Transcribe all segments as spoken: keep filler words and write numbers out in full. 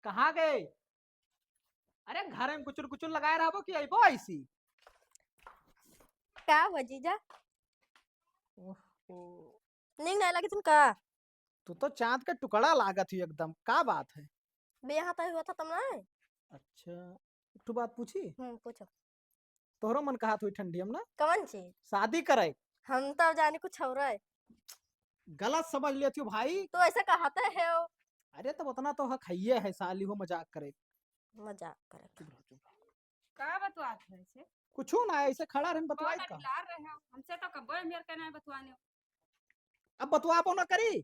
कहाँ गए? अरे, घर में गुचुर गुचुर लगाए रहबो कि अइबो ऐसी? का हुआ जीजा? ओहो। नीक नहीं लगी तुम का? तू तो चाँद का टुकड़ा लागत ही एकदम, का बात है? बियाह तय हुआ था तुम ना? अच्छा, एक ठो बात पूछी? हम्म, पूछो। तोहरो मन कहत हुई ठंडी हम ना? कवन चीज? शादी करे। हम तो जाने कुछ और है। गलत समझ लेती हो भाई। तो ऐसे कहते हो। अरे, तब उतना तो हक हइये है, साली हो, मजाक करे। मजाक करे। चुप रहो, चुप रहो। का बतवात है ऐसे? कुछू ना, ऐसे खड़ा रहन, बतवाई बहुत का? अटलार रहे हो। हमसे तो कब्बो मेर के ना बतवाने हो। अब बतवाबो ना करी।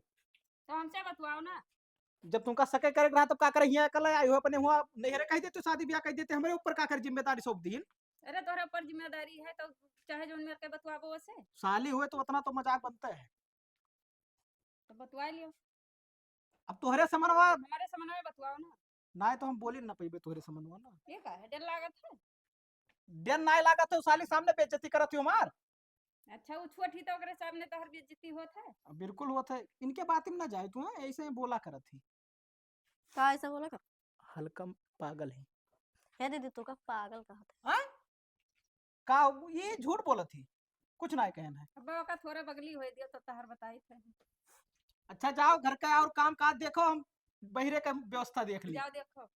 तो हमसे बतवाओ ना। जब तुमका सके करे रहा, तब का करे हियाँ कल आई हो अपने हुआ नैहरे कह देते, शादी ब्याह कह देते, हमरे ऊपर का कर जिम्मेदारी सौंप दीन? अरे, तोहरे ऊपर जिम्मेदारी है तो चाहे जौन मेर के बतवाबो वैसे। साली हुए तो उतना तो मजाक बनता है। तो बतवा लियो। अब तोहरे समनवा। हमारे समनवा में बतवाओ ना। ना तो हम बोली ना पइबे तोहरे समनवा ना। ये का है, डर लागत है? डर ना लागत है, साली सामने बेइज्जती करत हो हमार। अच्छा, उ छोट ही तो ओकरे सामने तोहर बेइज्जती होत है। अब बिल्कुल होत है, इनके बात में ना जाए तू, हाँ? ऐसे ही बोला करत ही। का ऐसा बोला कर? हल्का पागल है। हे दीदी, तू का पागल कहत है? हाँ? का ये झूठ बोलत ही? कुछ ना कहन है। अब ओका थोड़ा बगली होई दियो तो तहर बताई थे। अच्छा, जाओ घर का और काम काज देखो, हम बहिरे का व्यवस्था देख ली। जाओ देखो।